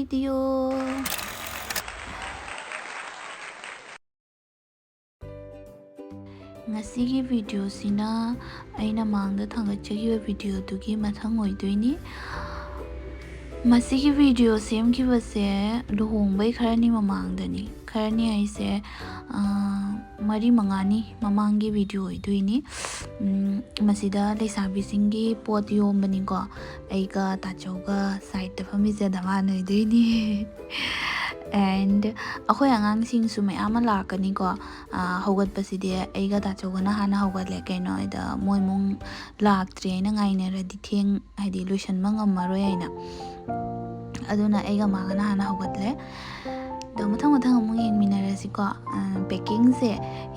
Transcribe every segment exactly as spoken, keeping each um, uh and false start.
ꯇꯤꯌꯣ꯫ ꯉꯁꯤꯒꯤ ꯚꯤꯗꯤꯑꯣꯁꯤꯅ ꯑꯩꯅ ꯃꯥꯡꯗ ꯊꯥꯒꯠꯆꯈꯤꯕ ꯚꯤꯗꯤꯑꯣꯗꯨꯒꯤ ꯃꯊꯪ ꯑꯣꯏꯗꯣꯏꯅꯤ꯫ ꯃꯁꯤꯒꯤ ꯚꯤꯗꯤꯑꯣ ꯁꯦꯝꯈꯤꯕꯁꯦ ꯂꯨꯍꯣꯡꯕꯩ ꯈꯔꯅꯤ ꯃꯃꯥꯡꯗꯅꯤ꯫ ꯈꯔꯅꯤ ꯍꯥꯏꯁꯦ, ꯑꯥ, ꯃꯔꯤ ꯃꯉꯥꯅꯤ ꯃꯃꯥꯡꯒꯤ ꯚꯤꯗꯤꯑꯣ ꯑꯣꯏꯗꯣꯏꯅꯤ꯫ ꯎꯝ, ꯃꯁꯤꯗ ꯂꯩꯁꯥꯕꯤꯁꯤꯡꯒꯤ ꯄꯣꯠ ꯌꯣꯝꯕꯅꯤꯀꯣ꯫ ꯑꯩꯒ ꯇꯥꯆꯧꯒ ꯁꯥꯏꯠꯇ ꯐꯝꯃꯤꯁꯦ ꯙꯃꯥꯟ ꯑꯣꯏꯗꯣꯏꯅꯤ꯫ And ꯑꯩꯈꯣꯏ ꯑꯉꯥꯡꯁꯤꯡꯁꯨ ꯃꯌꯥꯝ ꯑꯃ ꯂꯥꯛꯀꯅꯤꯀꯣ꯫ ꯑꯥ, ꯍꯧꯒꯠꯄꯁꯤꯗꯤ ꯑꯩꯒ ꯇꯥꯆꯧꯒꯅ ꯍꯥꯟꯅ ꯍꯧꯒꯠꯂꯦ꯫ ꯀꯩꯅꯣ ꯍꯥꯏꯗ, ꯃꯣꯏ ꯏꯃꯨꯡ ꯂꯥꯛꯇ꯭ꯔꯦ ꯍꯥꯏꯅ ꯉꯥꯏꯅꯔꯗꯤ ꯊꯦꯡ-, ꯍꯥꯏꯗꯤ ꯂꯣꯏꯁꯟꯕ ꯉꯝꯃꯔꯣꯏ ꯍꯥꯏꯅ꯫ ꯑꯗꯨꯅ ꯑꯩꯒ ꯃꯥꯒꯅ ꯍꯥꯟꯅ ꯍꯧꯒꯠꯂꯦ꯫ ꯑꯗꯣ ꯃꯊꯪ ꯃꯊꯪ ꯑꯃꯨꯛ ꯌꯦꯡꯃꯤꯟꯅꯔꯁꯤꯀꯣ꯫ ꯑ, packingꯁꯦ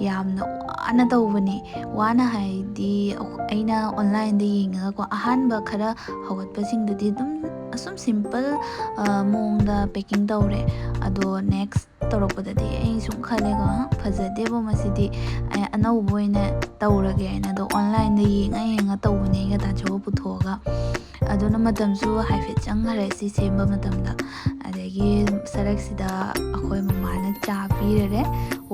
ꯌꯥꯝꯅ ꯋꯥꯅ ꯇꯧꯕꯅꯤ꯫ ꯋꯥꯅ ꯍꯥꯏꯗꯤ ꯑꯩꯅ online-ꯗ ꯌꯦꯡꯉꯒꯀꯣ, ꯑꯍꯥꯟꯕ ꯈꯔ ꯍꯧꯒꯠꯄꯁꯤꯡꯗꯨꯗꯤ ꯑꯗꯨꯝ ꯑꯁꯨꯝ simple, ꯑ, ꯃꯑꯣꯡꯗ packing ꯇꯧꯔꯦ꯫ ꯑꯗꯣ next ꯇꯧꯔꯛꯄꯗꯗꯤ ꯑꯩ ꯁꯨꯝ ꯈꯜꯂꯦꯀꯣ, "ꯍ, ꯐꯖꯗꯦꯕꯣ ꯃꯁꯤꯗꯤ, ꯑꯩ ꯑꯅꯧꯕ ꯑꯣꯏꯅ ꯇꯧꯔꯒꯦ" ꯍꯥꯏꯅ꯫ ꯑꯗꯣ online-ꯗ ꯌꯦꯡꯉ ꯌꯦꯡꯉ ꯇꯧꯕꯅꯦ ꯑꯩꯒ ꯇꯥꯆꯧꯒ ꯄꯨꯊꯣꯛꯑꯒ꯫ ꯑꯗꯨꯅ ꯃꯇꯝꯁꯨ ꯍꯥꯏꯐꯦꯠ ꯆꯪꯈꯔꯦ ꯁꯤ ꯁꯦꯝꯕ ꯃꯇꯝꯗ꯫ ꯑꯗꯒꯤ ꯁꯔꯛꯁꯤꯗ ꯑꯩꯈꯣꯏ ꯃꯃꯥꯅ ꯆꯥ ꯄꯤꯔꯔꯦ,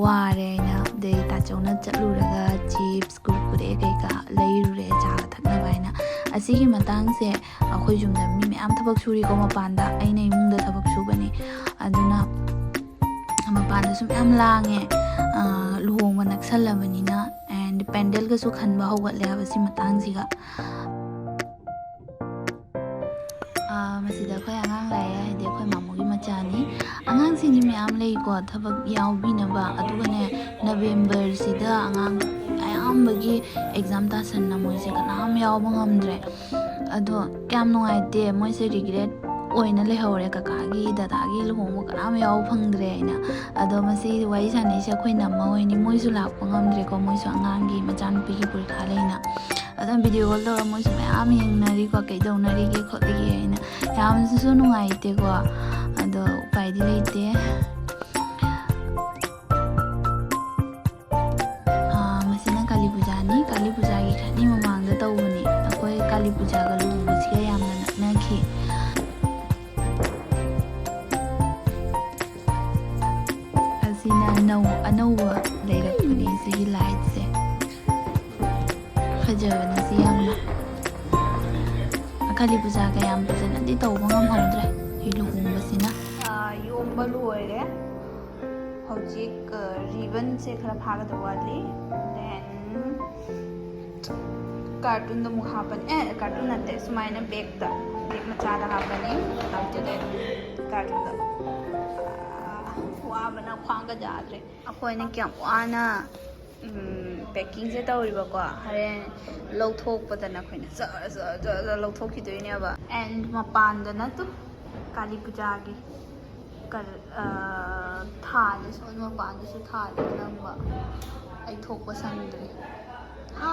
ꯋꯥꯔꯦ ꯍꯥꯏꯅ꯫ ꯑꯗꯩ ꯇꯥꯆꯧꯅ ꯆꯠꯂꯨꯔꯒ chips, ꯀꯨꯔꯀꯨꯔꯦ ꯀꯩꯀꯥ ꯂꯩꯔꯨꯔꯦ ꯆꯥꯒ ꯊꯛꯅꯕ ꯍꯥꯏꯅ꯫ ꯑꯁꯤꯒꯤ ꯃꯇꯥꯡꯁꯦ ꯑꯩꯈꯣꯏ ꯌꯨꯝꯗ ꯃꯤ ꯃꯌꯥꯝ ꯊꯕꯛ ꯁꯨꯔꯤꯀꯣ ꯃꯄꯥꯟꯗ, ꯑꯩꯅ ꯏꯃꯨꯡꯗ ꯊꯕꯛ ꯁꯨꯕꯅꯤ꯫ ꯑꯗꯨꯅ ꯃꯄꯥꯟꯗꯁꯨ ꯃꯌꯥꯝ ꯂꯥꯡꯉꯦ, ꯑ, ꯂꯨꯍꯣꯡꯕ ꯅꯛꯁꯜꯂꯕꯅꯤꯅ꯫ And ꯄꯦꯟꯗꯦꯜꯒꯁꯨ ꯈꯟꯕ ꯍꯧꯒꯠꯂꯦ ꯍꯥꯏꯕ ꯁꯤ ꯃꯇꯥꯡꯁꯤꯒ꯫ ꯑ, ꯃꯁꯤꯗ ꯑꯩꯈꯣꯏ ꯑꯉꯥꯡ ꯂꯥꯛꯑꯦ, ꯍꯥꯏꯗꯤ ꯑꯩꯈꯣꯏ ꯃꯥꯃꯣꯒꯤ ꯃꯆꯥꯅꯤ꯫ ꯑꯉꯥꯡꯁꯤꯡꯗꯤ ꯃꯌꯥꯝ ꯂꯩꯀꯣ ꯊꯕꯛ ꯌꯥꯎꯕꯤꯅꯕ, ꯑꯗꯨꯒꯅꯦ, November-ꯁꯤꯗ ꯑꯉꯥꯡ ꯑꯌꯥꯝꯕꯒꯤ exam ꯇꯥꯁꯟꯅ ꯃꯣꯏꯁꯦ ꯀꯅꯥꯝ ꯌꯥꯎꯕ ꯉꯝꯗ꯭ꯔꯦ꯫ ꯑꯗꯣ ꯀꯌꯥꯝ ꯅꯨꯡꯉꯥꯏꯇꯦ, ꯃꯣꯏꯁꯦ regret ꯑꯣꯏꯅ ꯂꯩꯍꯧꯔꯦ ꯀꯀꯥꯒꯤ, ꯗꯗꯥꯒꯤ ꯂꯨꯍꯣꯡꯕ ꯀꯅꯥꯝ ꯌꯥꯎꯕ ꯐꯪꯗ꯭ꯔꯦ ꯍꯥꯏꯅ꯫ ꯑꯗꯣ ꯃꯁꯤ ꯋꯥꯔꯤ ꯁꯥꯟꯅꯩꯁꯦ ꯑꯩꯈꯣꯏ ꯅꯝꯃ ꯍꯣꯏꯅꯤ, ꯃꯣꯏꯁꯨ ꯂꯥꯛꯄ ꯉꯝꯗ꯭ꯔꯦꯀꯣ, ꯃꯣꯏꯁꯨ ꯑꯉꯥꯡꯒꯤ, ꯃꯆꯥꯅꯨꯄꯤꯒꯤ ꯄꯔꯤꯈꯥ ꯂꯩꯅ꯫ ꯑꯗꯨꯝ video call ꯇꯧꯔ ꯃꯣꯏꯁꯨ ꯃꯌꯥꯝ ꯌꯦꯡꯅꯔꯤꯀꯣ, ꯀꯩꯗꯧꯅꯔꯤꯒꯦ ꯈꯣꯠꯂꯤꯒꯦ ꯍꯥꯏꯅ꯫ ꯌꯥꯝꯁꯨ ꯅꯨꯡꯉꯥꯏꯇꯦꯀꯣ, ꯑꯗꯣ ꯎꯄꯥꯏꯗꯤ ꯂꯩꯇꯦ꯫ ꯑꯥ, ꯃꯁꯤꯅ ꯀꯥꯂꯤ ꯄꯨꯖꯥꯅꯤ꯫ ꯀꯥꯂꯤ ꯄꯨꯖꯥꯒꯤ ꯈꯔꯅꯤ ꯃꯃꯥꯡꯗ ꯇꯧꯕꯅꯤ꯫ ꯑꯩꯈꯣꯏ ꯀꯥꯂꯤ ꯄꯨꯖꯥꯒ ꯂꯨꯍꯣꯡꯕꯁꯤꯒ ꯌꯥꯝꯅ ꯅꯛꯅꯈꯤ꯫ ꯁꯤꯅ ꯅꯧ ꯑꯅꯧꯕ ꯂꯩꯔꯛꯄꯅꯦ ꯁꯤꯒꯤ ꯂꯥꯏꯠꯁꯦ꯫ ꯐꯖꯕꯅꯦ ꯁꯤ ꯌꯥꯝꯅ꯫ ꯀꯥꯂꯤ ꯄꯨꯖꯥꯒ ꯌꯥꯝ ꯐꯖꯅꯗꯤ ꯇꯧꯕ ꯉꯝꯍꯧꯗ꯭ꯔꯦ ꯁꯤ ꯂꯨꯍꯣꯡꯕꯁꯤꯅ꯫ ꯑꯥ, ꯌꯣꯝꯕ ꯂꯣꯏꯔꯦ꯫ ꯍꯧꯖꯤꯛ, ꯑ, ꯔꯤꯕꯟꯁꯦ ꯈꯔ ꯐꯥꯒꯗꯕ ꯋꯥꯠꯂꯤ꯫ Then ꯀꯥꯔꯇꯨꯟꯗ ꯑꯃꯨꯛ ꯍꯥꯞꯄꯅꯤ꯫ ꯑꯦ, ꯀꯥꯔꯇꯨꯟ ꯅꯠꯇꯦ, ꯁꯨꯃꯥꯏꯅ ꯕꯦꯛꯇ, ꯕꯦꯛ ꯃꯆꯥꯗ ꯍꯥꯞꯄꯅꯤ꯫ After that ꯀꯥꯔꯇꯨꯟꯗ꯫ ꯑꯥ, ꯋꯥꯕꯅ ꯈ꯭ꯋꯥꯡꯒ ꯌꯥꯗ꯭ꯔꯦ꯫ ꯑꯩꯈꯣꯏꯅ ꯀꯌꯥꯝ ꯋꯥꯅ, ꯎꯝ, ꯄꯦꯛꯀꯤꯡꯁꯦ ꯇꯧꯔꯤꯕꯀꯣ, ꯍꯣꯔꯦꯟ ꯂꯧꯊꯣꯛꯄꯗꯅ ꯑꯩꯈꯣꯏꯅ ꯖꯔ ꯖꯔ ꯖꯔ ꯖꯔ ꯂꯧꯊꯣꯛꯈꯤꯗꯣꯏꯅꯦꯕ꯫ And ꯃꯄꯥꯟꯗꯅ ꯇꯨ ꯀꯥꯂꯤ ꯄꯨꯖꯥꯒꯤ ꯀꯜ-, ꯑ, ꯊꯥꯜꯂꯦ, ꯁꯣꯝ ꯃꯄꯥꯟꯗꯁꯨ ꯊꯥꯜꯂꯦ ꯅꯝꯕ꯫ ꯑꯩ ꯊꯣꯛꯄ ꯁꯪꯗ꯭ꯔꯤ꯫ ꯍꯥ?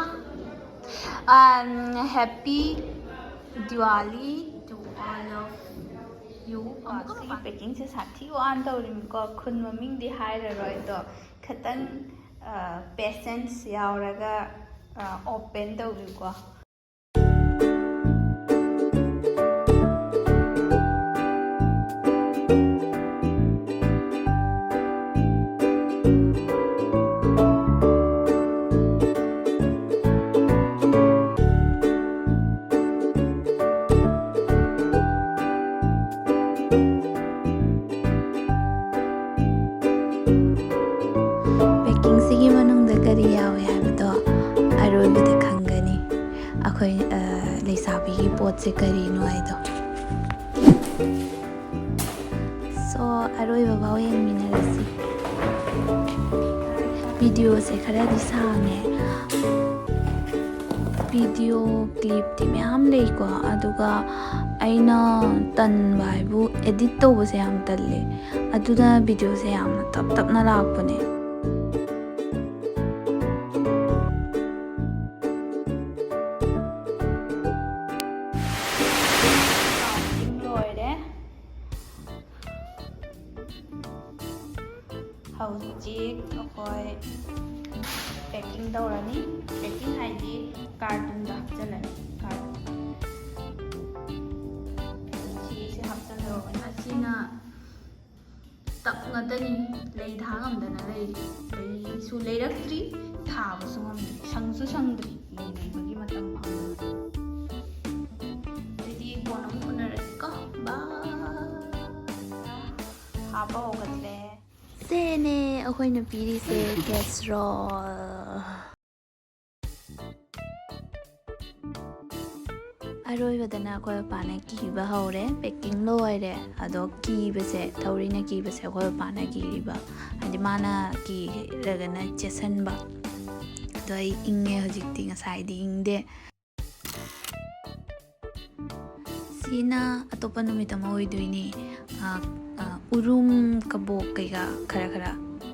Um, happy Diwali to all of you. ꯑꯃꯨꯛꯀ ꯁꯤꯒꯤ ꯃꯄꯥꯟ ꯄꯦꯛꯀꯤꯡꯁꯦ ꯁꯥꯊꯤ ꯋꯥꯅ ꯇꯧꯔꯤꯃꯤꯀꯣ꯫ ꯈꯨꯟ ꯃꯃꯤꯡꯗꯤ ꯍꯥꯏꯔꯔꯣꯏ ꯑꯗꯣ, ꯈꯤꯇꯪ, ꯑ, patience ꯌꯥꯎꯔꯒ, ꯑ, open ꯇꯧꯕꯤꯌꯨꯀꯣ꯫ ꯄꯦꯛꯀꯤꯡꯁꯤꯒꯤ ꯃꯅꯨꯡꯗ ꯀꯔꯤ ꯌꯥꯎꯏ ꯍꯥꯏꯕꯗꯣ ꯑꯔꯣꯏꯕꯗ ꯈꯪꯒꯅꯤ꯫ ꯑꯩꯈꯣꯏ, ꯑ, ꯂꯩꯁꯥꯕꯤꯒꯤ ꯄꯣꯠꯁꯦ ꯀꯔꯤꯅꯣ ꯍꯥꯏꯗꯣ꯫ So, ꯑꯔꯣꯏꯕ ꯐꯥꯎ ꯌꯦꯡꯃꯤꯟꯅꯔꯁꯤ꯫ ꯚꯤꯗꯤꯑꯣꯁꯦ ꯈꯔꯗꯤ ꯁꯥꯡꯉꯦ꯫ ꯚꯤꯗꯤꯑꯣ ꯀ꯭ꯂꯤꯞꯇꯤ ꯃꯌꯥꯝ ꯂꯩꯀꯣ, ꯑꯗꯨꯒ ꯑꯩꯅ ꯇꯟꯕ ꯍꯥꯏꯕꯨ edit ꯇꯧꯕꯁꯦ ꯌꯥꯝ ꯇꯜꯂꯦ꯫ ꯑꯗꯨꯅ ꯚꯤꯗꯤꯑꯣꯁꯦ ꯌꯥꯝꯅ ꯇꯞ ꯇꯞꯅ ꯂꯥꯛꯄꯅꯦ꯫ ꯂꯣꯏꯔꯦ꯫ ꯍꯧꯖꯤꯛ ꯑꯩꯈꯣꯏ packing ꯇꯧꯔꯅꯤ꯫ Packing ꯍꯥꯏꯗꯤ ꯀꯥꯔꯇꯨꯟꯗ ꯍꯥꯞꯆꯤꯜꯂꯅꯤ꯫ ꯀꯥꯔꯇꯨꯟ ꯁꯤꯁꯦ ꯍꯥꯞꯆꯤꯜꯂꯒ ꯑꯁꯤꯅ ꯇ-, ꯉꯥꯛꯇꯅꯤ꯫ ꯂꯩ ꯊꯥ ꯉꯝꯗꯅ ꯂꯩꯔꯤ꯫ ꯂꯩꯁꯨ ꯂꯩꯔꯛꯇ꯭ꯔꯤ, ꯊꯥꯕꯁꯨ ꯉꯝꯗ꯭ꯔꯤ, ꯁꯪꯁꯨ ꯁꯪꯗ꯭ꯔꯤ꯫ ꯂꯩ ꯂꯩꯕꯒꯤ ꯃꯇꯝ ꯐꯪꯗꯕ꯫ ꯑꯗꯨꯗꯤ ꯀꯣꯟꯅ ꯑꯃꯨꯛ ꯎꯅꯔꯁꯤꯀꯣ꯫ ꯕꯥꯏ꯫ ꯍꯥꯞꯄ ꯍꯧꯒꯠꯂꯦ꯫ ꯁꯦꯅꯦ ꯑꯩꯈꯣꯏꯅ ꯄꯤꯔꯤꯁꯦ casserole꯫ ꯑꯔꯣꯏꯕꯗꯅ ꯑꯩꯈꯣꯏ ꯃꯄꯥꯅ ꯀꯤꯕ ꯍꯧꯔꯦ꯫ Packing ꯂꯣꯏꯔꯦ꯫ ꯑꯗꯣ ꯀꯤꯕꯁꯦ, ꯊꯧꯔꯤꯅ ꯀꯤꯕꯁꯦ ꯑꯩꯈꯣꯏ ꯃꯄꯥꯅ ꯀꯤꯔꯤꯕ꯫ ꯍꯥꯏꯗꯤ ꯃꯥꯅ ꯀꯤꯔꯒꯅ ꯆꯦꯠꯁꯟꯕ꯫ ꯑꯗꯣ ꯑꯩ ꯏꯪꯉꯦ ꯍꯧꯖꯤꯛꯇꯤ, ꯉꯁꯥꯏꯗꯤ ꯏꯪꯗꯦ꯫ ꯁꯤꯅ ꯑꯇꯣꯞꯄ ꯅꯨꯃꯤꯠ ꯑꯃ ꯑꯣꯏꯗꯣꯏꯅꯤ꯫ ꯑ, ꯑ, ꯎꯔꯨꯝ ꯀꯕꯣꯛ ꯀꯩꯀꯥ ꯈꯔ ꯈꯔ,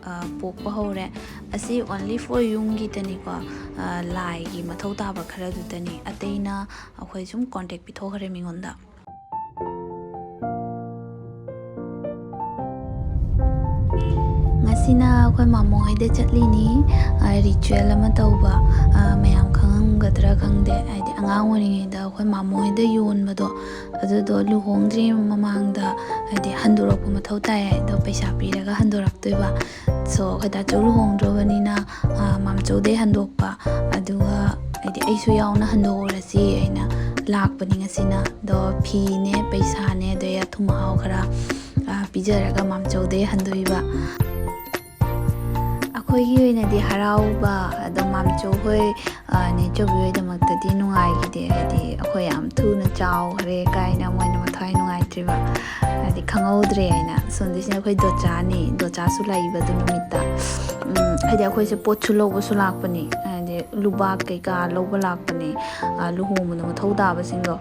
ꯑ, ꯄꯣꯛꯄ ꯍꯧꯔꯦ꯫ ꯑꯁꯤ only for ꯌꯨꯝꯒꯤꯗꯅꯤꯀꯣ, ꯑ, ꯂꯥꯏꯒꯤ ꯃꯊꯧ ꯇꯥꯕ ꯈꯔꯗꯨꯗꯅꯤ꯫ ꯑꯇꯩꯅ ꯑꯩꯈꯣꯏ ꯁꯨꯝ contact ꯄꯤꯊꯣꯛꯈ꯭ꯔꯦ ꯃꯤꯉꯣꯟꯗ꯫ ꯉꯁꯤꯅ ꯑꯩꯈꯣꯏ ꯃꯥꯃꯣ ꯍꯣꯏꯗ ꯆꯠꯂꯤꯅꯤ꯫ ꯑ, ritual ꯑꯃ ꯇꯧꯕ꯫ ꯑ, ꯃꯌꯥꯝ ꯈꯪꯉꯝꯒꯗ꯭ꯔꯥ ꯈꯪꯗꯦ, ꯍꯥꯏꯗꯤ ꯑꯉꯥꯡ ꯑꯣꯏꯔꯤꯉꯩꯗ ꯑꯩꯈꯣꯏ ꯃꯥꯃꯣ ꯍꯣꯏꯗ ꯌꯣꯟꯕꯗꯣ, ꯑꯗꯨꯗꯣ ꯂꯨꯍꯣꯡꯗ꯭ꯔꯤ ꯃꯃꯥꯡꯗ ꯍꯥꯏꯗꯤ ꯍꯟꯗꯣꯔꯛꯄ ꯃꯊꯧ ꯇꯥꯏ꯫ ꯑꯗꯣ ꯄꯩꯁꯥ ꯄꯤꯔꯒ ꯍꯟꯗꯣꯔꯛꯇꯣꯏꯕ꯫ So ꯑꯩꯈꯣꯏ ꯗꯥꯆꯧ ꯂꯨꯍꯣꯡꯗ꯭ꯔꯕꯅꯤꯅ, ꯑ, ꯃꯥꯝꯆꯧꯗꯩ ꯍꯟꯗꯣꯛꯄ, ꯑꯗꯨꯒ ꯍꯥꯏꯗꯤ ꯑꯩꯁꯨ ꯌꯥꯎꯅ ꯍꯟꯗꯣꯛꯍꯧꯔꯁꯤ ꯍꯥꯏꯅ ꯂꯥꯛꯄꯅꯤ ꯉꯁꯤꯅ꯫ ꯑꯗꯣ ꯐꯤꯅꯦ, ꯄꯩꯁꯥꯅꯦ, ꯑꯗꯩ ꯑꯊꯨꯝ ꯑꯍꯥꯎ ꯈꯔ, ꯑ, ꯄꯤꯖꯔꯒ ꯃꯥꯝꯆꯧꯗꯩ ꯍꯟꯗꯣꯏꯕ꯫ ꯑꯩꯈꯣꯏꯒꯤ ꯑꯣꯏꯅꯗꯤ ꯍꯔꯥꯎꯕ, ꯑꯗꯣ ꯃꯥꯝꯆꯧ ꯍꯣꯏ, ꯑ, ꯅꯦꯆꯧꯕꯤ ꯍꯣꯏꯗꯃꯛꯇꯗꯤ ꯅꯨꯡꯉꯥꯏꯈꯤꯗꯦ꯫ ꯍꯥꯏꯗꯤ ꯑꯩꯈꯣꯏ ꯌꯥꯝ ꯊꯨꯅ ꯆꯥꯎꯈ꯭ꯔꯦ ꯀꯥꯏꯅ ꯃꯣꯏꯅ ꯃꯊ꯭ꯋꯥꯏ ꯅꯨꯡꯉꯥꯏꯇ꯭ꯔꯤꯕ, ꯍꯥꯏꯗꯤ ꯈꯪꯍꯧꯗ꯭ꯔꯦ ꯍꯥꯏꯅ꯫ ꯁꯣꯝꯗꯁꯤꯅ ꯑꯩꯈꯣꯏ ꯗꯣꯆꯥꯅꯤ, ꯗꯣꯆꯥꯁꯨ ꯂꯥꯛꯏꯕ ꯑꯗꯨ ꯅꯨꯃꯤꯠꯇ꯫ ꯎꯝ, ꯍꯥꯏꯗꯤ ꯑꯩꯈꯣꯏꯁꯦ ꯄꯣꯠꯁꯨ ꯂꯧꯕꯁꯨ ꯂꯥꯛꯄꯅꯤ, ꯍꯥꯏꯗꯤ ꯂꯨꯕꯥꯛ ꯀꯩꯀꯥ ꯂꯧꯕ ꯂꯥꯛꯄꯅꯤ, ꯑ, ꯂꯨꯍꯣꯡꯕꯗ ꯃꯊꯧ ꯇꯥꯕꯁꯤꯡꯗꯣ꯫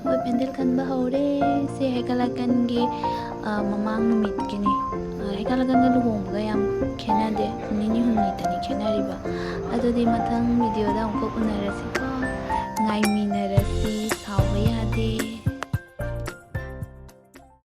ꯑꯩꯈꯣꯏ ꯄꯦꯟꯗꯦꯜ ꯈꯟꯕ ꯍꯧꯔꯦ꯫ ꯁꯤ ꯍꯩꯀꯥꯂꯀꯟꯒꯤ, ꯑ, ꯃꯃꯥꯡ ꯅꯨꯃꯤꯠꯀꯤꯅꯤ꯫ ꯑ, ꯍꯩꯀꯥꯂꯀꯟꯒ ꯂꯨꯍꯣꯡꯕꯒ ꯌꯥꯝ ꯈꯦꯠꯅꯗꯦ, ꯅꯨꯃꯤꯠ ꯅꯤꯅꯤ ꯍꯨꯝꯅꯤꯇꯅꯤ ꯈꯦꯠꯅꯔꯤꯕ꯫ ꯑꯗꯨꯗꯤ ꯃꯊꯪ video ꯗ ꯑꯃꯨꯛꯀ ꯎꯅꯔꯁꯤꯀꯣ꯫